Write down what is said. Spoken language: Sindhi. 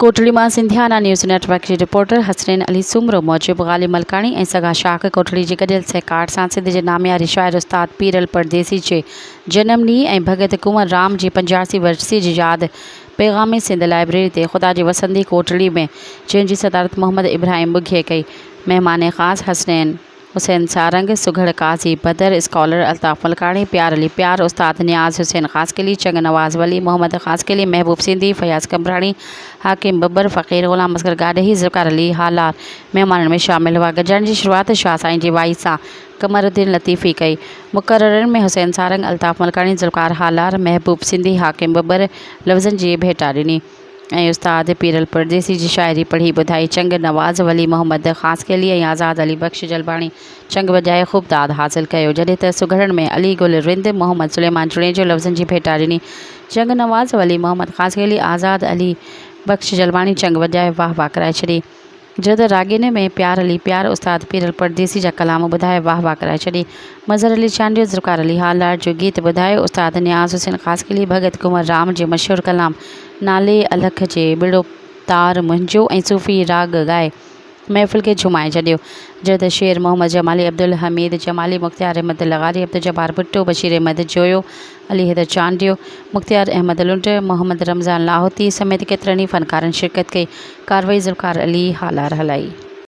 ڪوٽڙي مان سنڌيانا نيوز نيٽ ورڪ جي رپورٽر حسنين علي سومرو موجب غالي ملڪاڻي ۽ سگا شاخ ڪوٽڙي جي گڏيل سهڪار سان سنڌ جي نامياري شاعر استاد پيرل پرديسي جي جنم ڏينهن ۽ ڀڳت ڪنور رام جي 85 ورسي جي ياد پيغام سنڌ لائبريري تي خدا جي وسندي ڪوٽڙي ۾ جنهن جي صدارت محمد ابراهيم ٻگهيي ڪئي مهمان خاص حسنين حسين سارنگ، سگهڙ قاضي بدر، اسڪالر الطاف ملڪاڻي، پيار علي پيار، استاد نياز حسين خاصخيلي، چڱ نواز ولي محمد خاصخيلي، محبوب سنڌي، فياض قمبراڻي، حاڪم ٻٻر، فقير غلام اصغر گاڏهي، ذوالفقار علي هالار مهمانن ۾ شامل هئا. گڏجاڻي جي شروعات شاهه سائين جي وائي سان قمر الدين لطيفي ڪئي. مقررين ۾ حسين سارنگ، الطاف ملڪاڻي، ذوالفقار هالار، محبوب سنڌي، حاڪم ٻٻر لفظن جي ڀيٽا ڏني. ۽ استاد پيرل پرديسي جي شاعري پڙهي ٻڌائي. چنگ نواز ولي محمد خاصخيلي ۽ آزاد علي بخش جلباڻي چنگ وڄائي خوب داد حاصل ڪيو. جڏهن ته سگهڙن ۾ علي گل رند، محمد سليمان جوڻيجو لفظن جي ڀيٽا ڏني. چنگ نواز ولي محمد خاصخيلي، آزاد علي بخش جلباڻي چنگ وڄائي واهه واهه ڪرائي ڇڏي. جڏهن ته راڳين ۾ پيار علي پيار استاد پيرل پرديسي جا ڪلام ٻڌائي واهه واهه ڪرائي ڇڏي. مظهر علي چانڊيو ذوالفقار علي هالار جو گيت ٻڌايو. استاد نياز حسين خاصخيلي ڀڳت ڪنور رام جي مشهور ڪلام نالي الک جي ٻيڙو تار منهنجو ۽ صوفي راڳ ڳائي محفل کي جهومائي ڇڏيو. جڏهن ته شير محمد جمالي، عبدالحميد جمالي، مختيار احمد لغاري، عبدالجبار ڀٽو، بشير احمد جويو، علي حيدر چانڊيو، مختيار احمد لنڊ، محمد رمضان لاهوتي سميت ڪيترن ئي فنڪارن شرڪت ڪئي. ڪارروائي ذوالفقار علي هالار هلائي.